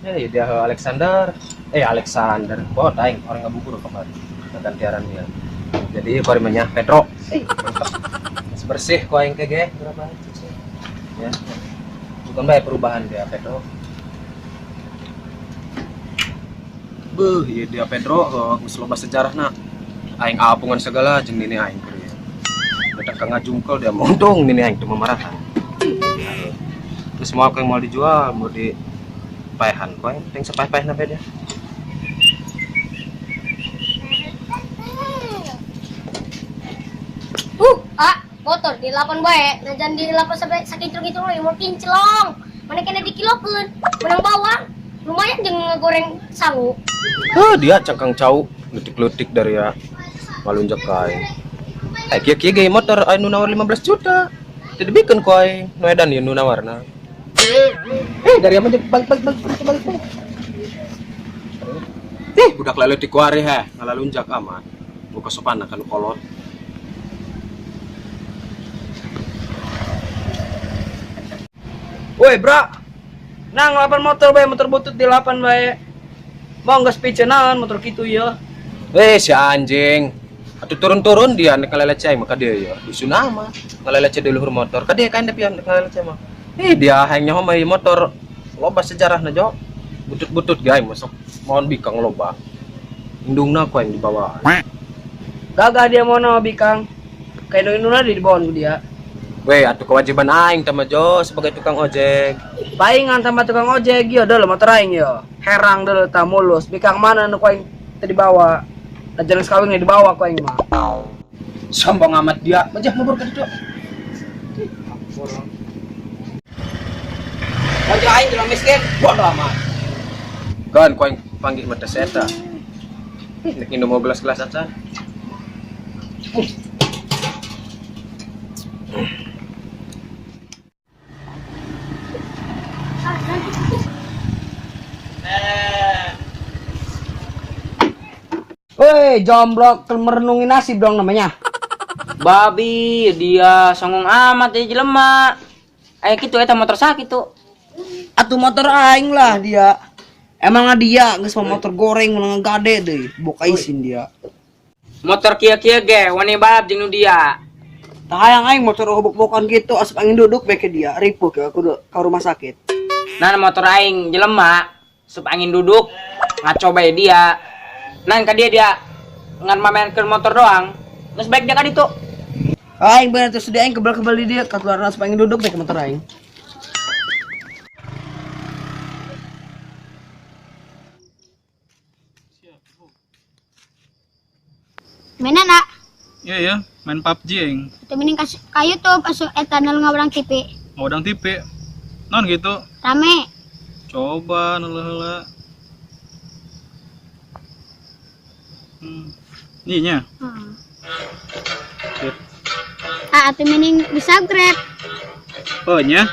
Ya, ya dia Alexander. Eh Alexander. Bot aing orang ngabubur kemarin. Gantiaran dia. Jadi kuari mah Pedro. Eh, mantap. Masih bersih ku aing teh ge berapa cuci. Ya. Bukan bae perubahan dia Pedro. Beuh, ieu dia Pedro geus loba sejarahna. Aing apungan segala jeung nini aing keur ieu. Datang ka ngajungkel dia untung nini aing teu memarahan. Terus mau yang mau dijual, mau di paehan ku aing, teh sapaeh-paehna bae dia. Motor di 8 bae, najan di 8 sampai sakinclong-kinclong lagi mau kinclong. Mana kena dikilokeun, menang bawang. Lumayan jeung ngegoreng sangu. Heuh, dia cangkang cau, letik-letik dari ya. Malunjak ka aing. Eh kieu kieu ge motor aya nu nawar 15 juta. Teu dibikeun ku aing, nu edan ieu nu nawarna. Eh dari apa balik balik balik balik balik. Balik. Eh budak leletik ku ari heh, ngalalunjak amat. Buka sopan kan kolot. Woi, bro. Nang 8 motor bae, motor butut di 8 bae. Mau geus picenaon motor kitu ya. Eh si anjing. Atuh turun-turun dia nek ngalelece aing maka dia ya. Dusun amat. Ngalelece di luhur motor. Ka dia kan depian nek ngalelece mah. Eh dia hayang nyaho mah ieu motor loba sejarahna jo. Butut-butut ge aing masuk mohon bikang loba. Indungna ku aing dibawa. Gagah dia mau nama bikang. Kayak indungna di bawaan ku dia. Weh, atuh kewajiban aing tama jo sebagai tukang ojek. Paingan sama tukang ojek yo deuleu motor aing yo. Herang deuleu ta mulus. Bikang mana nu ku aing teu dibawa. Da jalan kawin ge dibawa ku aing mah. Sombong amat dia. Majah mabur ka ditu. Ojek aing jelema miskin, bodoh amat. Kan ku aing panggil mah teh eta. Nek minum mau gelas-gelas acan. Woi, jomblo merenungi nasib dong namanya. Babi, dia songong amat ya jelema. Aya kitu eta motor sakit tuh. Atuh motor aing lah dia. Emang dia geus mah motor goreng mun ngagade deui, boka isin dia. Motor kieu-kieu ge wani balap jeung nu dia. Tah hayang aing motor hobok-bokan gitu asup angin duduk bae ke dia, ripuh ke aku ke rumah sakit. Nah motor aing jelema asup angin duduk ngaco bae dia. Nan ka dia dia ngan mamaenkeun motor doang. Geus baik dia ka ditu. Aing bener terus dia aing kebal-kebal di dia katuaran asup angin duduk bae ke motor aing. Mainan nak? Iya ya, main PUBG aing. Itu mending kasih ka YouTube asup eta nu ngaurang TV. Ngawadang TV. Non gitu. Rame. Coba nu heula. Nih nya. Sip. Ah, atuh mending bisa grab. Oh nya.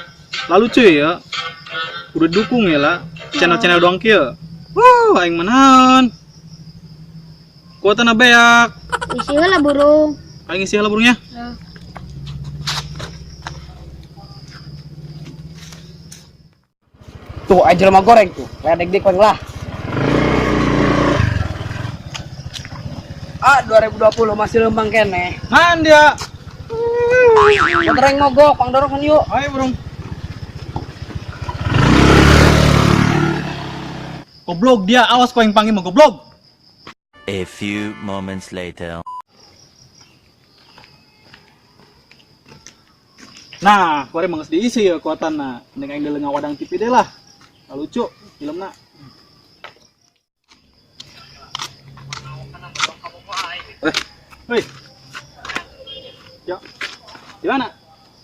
Lalu cuy ya. Udah dukung ya lah. Channel-channel doang kieu. Wuh, aing menahan. Kuatan beak. Isi heula burung. Aing isi heula burungnya. Heeh. Tuh aja jelema goreng tuh. Ledek dik lah. Ah, 2020 masih lembang kene. Man dia. Motor aing mogok, pang dorong kan yuk. Ayo burung. Goblok dia, awas kau yang panggil mah goblok. A few moments later. Nah, kuari mah geus diisi ya kuatanna. Mending aing deuleu ngawadang TV deh lah. Lucu filmna. Hei. Ya. Di mana?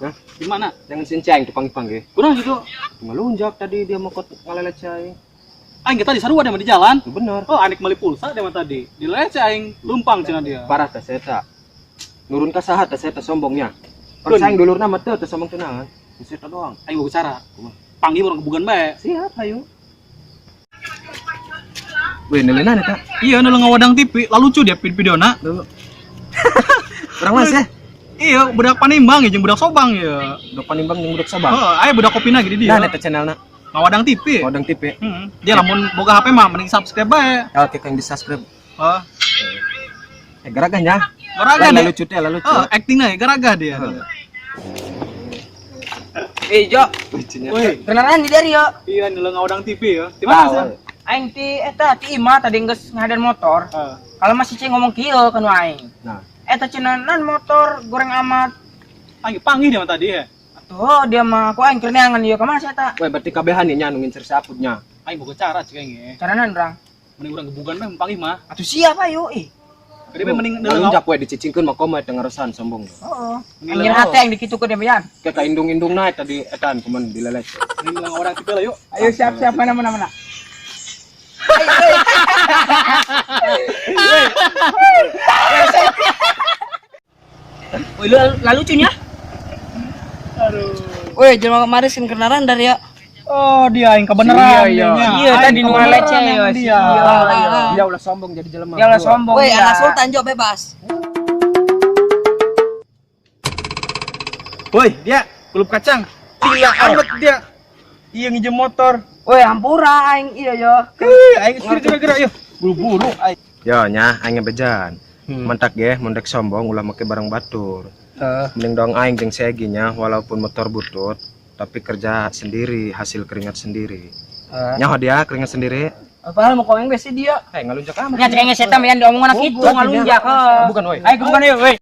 Hah? Di mana? Jangan sincang tuh panggil-panggil. Kurang gitu. Ngelunjak tadi dia mau kot ngalelet aing. Aing kita di sarua dia mah di jalan. Bener. Oh, anik meuli pulsa dia mah tadi. Dilece aing, lumpang cenah dia. Parah teh eta. Nurun ka saha teh eta sombongnya. Persaing dulurna mah teu teu sombong tenangan. Geus eta doang. Aing boga cara. Panggil urang kebugan bae. Siap, ayo. Weh, neuleunana eta? Iya, nu ngawadang TV, lalu lucu dia videona. Urang mas ya? Iya, budak Panimbang ya, jeung budak Sobang ya. Budak Panimbang jeung budak Sobang. Oh, aya budak kopina gini dia. Nah, eta channelna. Ngawadang TV. Ngawadang TV. Dia lamun boga HP mah mending subscribe bae. Oke, kang di subscribe. Oh, Eh, geragahnya. Geragah Lah, dia. lucu teh, lah lucu. Oh, actingnya geragah dia. Eh, Jo, Lucunya. Woi, kenalan di dari yo. iya nih lo ngawadang TV ya. Di mana sih? Aing ti eta ti imah tadi geus ngadan motor. Ah. Kalau masih cing ngomong kieu kan aing. Nah, Eta cenah nan motor goreng amat. Aing panggil dia mah tadi ya. Atuh dia mah aku aing keur neangan ieu ka mana sih eta? weh berarti kabehan nya nu ngincer saputnya. Aing boga cara cek aing ge. Carana urang. Mending urang gebugan mah panggil mah. Atuh siap ayo ih. Jadi mending deuleu Ngalunjak we dicicingkeun mah komo eta ngaresan sombong. Heeh. Mending Anjir hate yang dikitukeun dia Yan. Kayak indung-indung na tadi etan kuman dilelet. Mending deuleu ngawadang TV lah yuk. Ayo siap-siap mana mana mana. Woi, lu lalu lucunya? Aduh. Woi, jelema kemarin sih kenalan dari ya. Oh, dia yang kebenaran. Iya, iya. dianya. Iya, Aing tadi nu kebenaran ngeleceh, yang ya, dia. Iya. Dia ulah sombong jadi jelema. Dia lah sombong. Woi, dia. anak sultan jo bebas. Woi, dia kulub kacang. Gila amat dia. Iya nginjem motor. Woi, hampura aing iya yo. Hei, aing sendiri juga gerak yuk. Buru-buru aing. Yo nya aing ngebejan. Mentak ge mun dek sombong ulah make barang batur. Mending dong aing jeung segi nya walaupun motor butut tapi kerja sendiri, hasil keringat sendiri. Nyaho dia keringat sendiri. Padahal mau komen sih dia. Eh, ngalunjak amat. Nya cek setan yan diomongan kitu ngalunjak. Bukan woi. Ayo bukan yuk, woi.